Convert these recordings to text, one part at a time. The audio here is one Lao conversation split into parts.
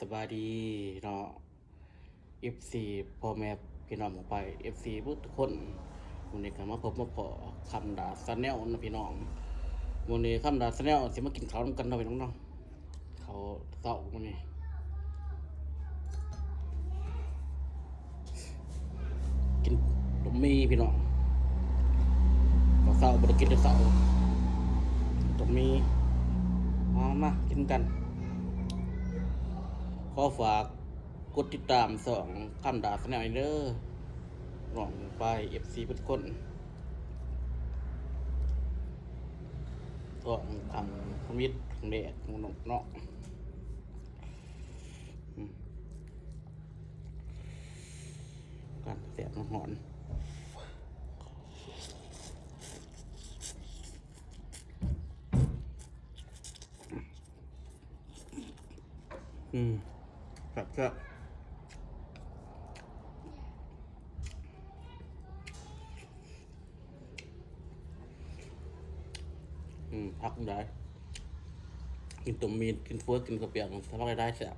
ສະບາຍດີເນາະ ເອັຟຊີ ພໍ່ແມ່ພີ່ນ້ອງປອງປາຍ ເອັຟຊີ ເບິດທຸກຄົນ. ມື້ນີ້ກໍມາພົບມາພໍ້ຄຳດາ Channel ເນາະພີ່ນ້ອງ. ມື້ນີ້ຄຳດາ Channel ຊິມາກິນເຂົ້ານຳກັນເນາະພີ່ນ້ອງເນາະ. ເຂົ້າເຊົ້າມື້ນີ້ ກິນຕົ້ມໝີ່ພີ່ນ້ອງ. ເຂົ້າເຊົ້າບໍ່ໄດ້ກິນແຕ່ເຊົ້າ ຕົ້ມໝີ່. ມາ ມາກິນກັນ. ຂໍຝາກກົດຕິດຕາມຊ່ອງຄຳດາ Channel ເດີ ນ້ອງປາຍ ເອັຟຊີ ເບິດທຸກຄົນ. ຊ່ອງຄຳທຳອິດແດດເນາະ. ອືມ ກັນແຊບຮ້ອນໆ. ອືມ ແຊບໆ. ອືມ ຄັກໄດ໋ ກິນຕົ້ມໝີ່ ກິນເຝີ ກິນເຂົ້າປຽກ ສະບາຍໄດ້ ແຊບ.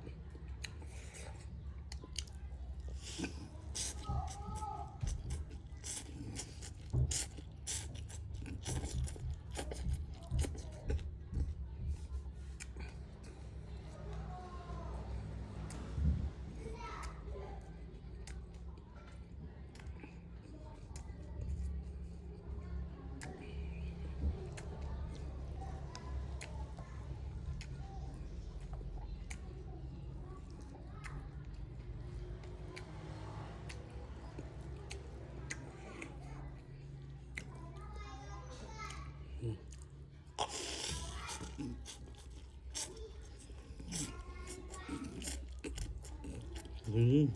ອືມ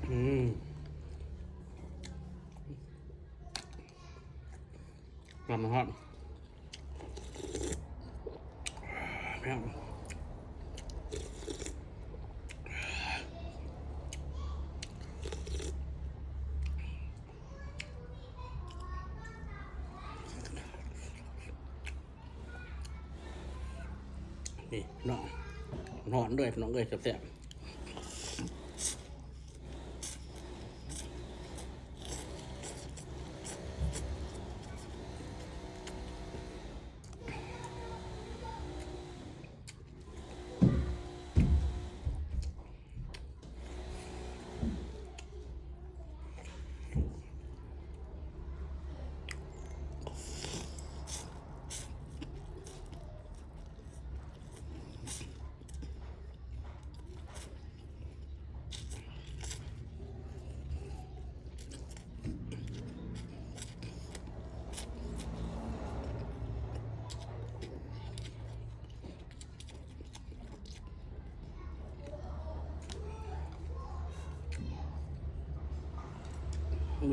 ອືມ ນຳຮອດ ແພງ. ນີ້ເນາະ ຮ້ອນເດີພີ່ນ້ອງເອີຍ ແຊບໆ.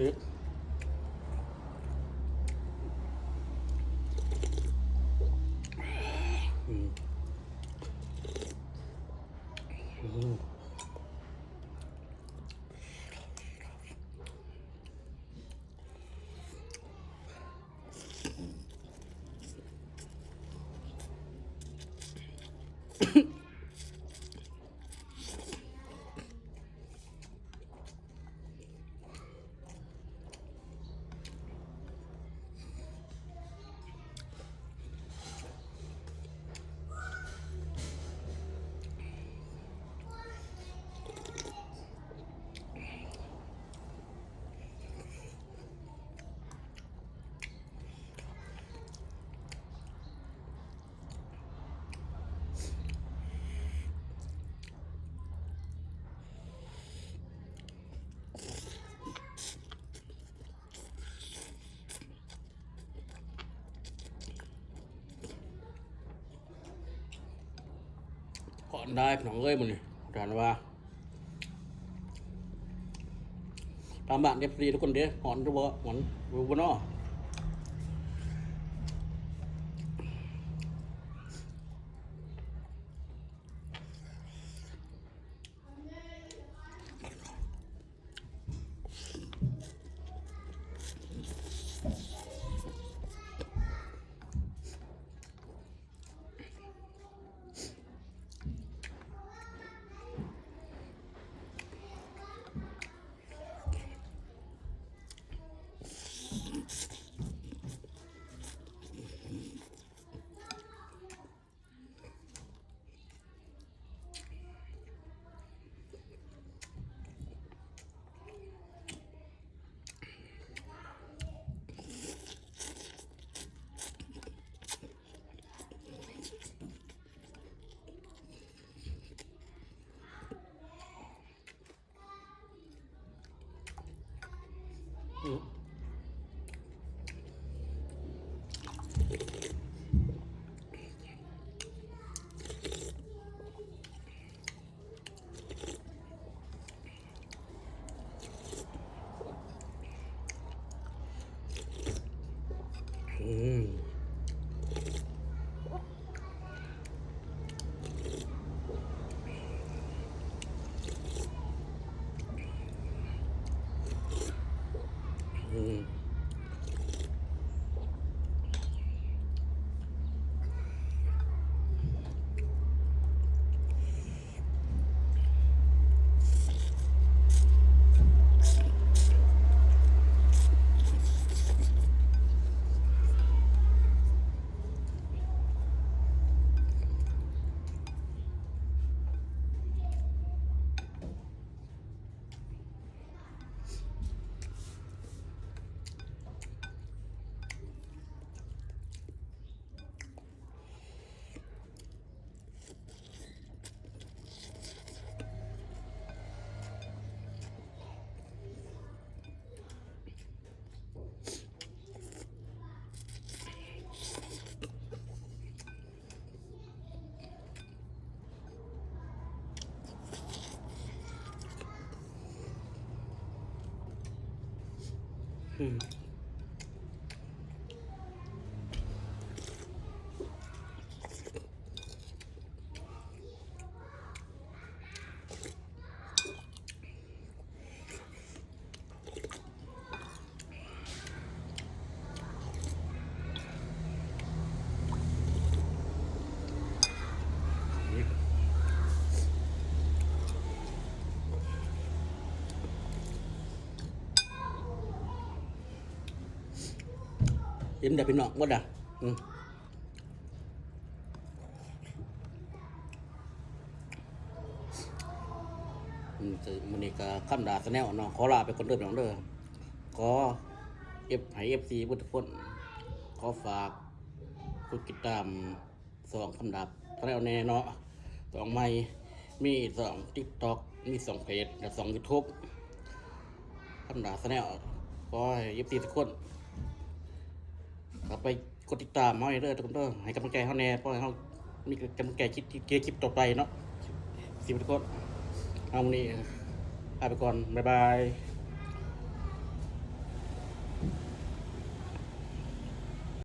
ນີ້ ອືມ ອືມ. ຮ້ອນຫຼາຍພີ່ນ້ອງເອີຍ ມື້ນີ້ ທ່ານວ່າ ຕາມບ້ານເອັຟຊີທຸກຄົນເດ້ ຮ້ອນຢູ່ບໍ່? ຮ້ອນຢູ່ບໍ່ນໍ? ອື ອືມ ອືມ. ອືມ. ອີ່ມແລ້ວພີ່ນ້ອງ ໝົດລະ ອືມ. ອືມ ມື້ນີ້ກໍຄຳດາແຊນແນວເນາະ ຂໍລາໄປກ່ອນເດີພີ່ນ້ອງເດີ ຂໍເອັບ ໃຫ້ເອັບຊີເບິດທຸກຄົນ ຂໍຝາກກົດຕິດຕາມຊ່ອງຄຳດາແຊນແນວແດ່ເນາະ ຊ່ອງໃໝ່ ມີຊ່ອງຕິກຕັອກ ມີຊ່ອງເພຈ ແລະ ຊ່ອງຢູທູບ ຄຳດາແຊນແນວ ຂໍໃຫ້ເອັບຊີທຸກຄົນເຂົ້າໄປ ກົດຕິດຕາມເຮົາແດ່ເດີທຸກຄົນເດີ ໃຫ້ກຳລັງໃຈເຮົາແດ່ ເພື່ອໃຫ້ເຮົາມີກຳລັງໃຈຄິດ ເຮັດຄລິບຕໍ່ໄປເນາະ ຊິທຸກຄົນ ເອົາມື້ນີ້ລາໄປກ່ອນ ບາຍບາຍ.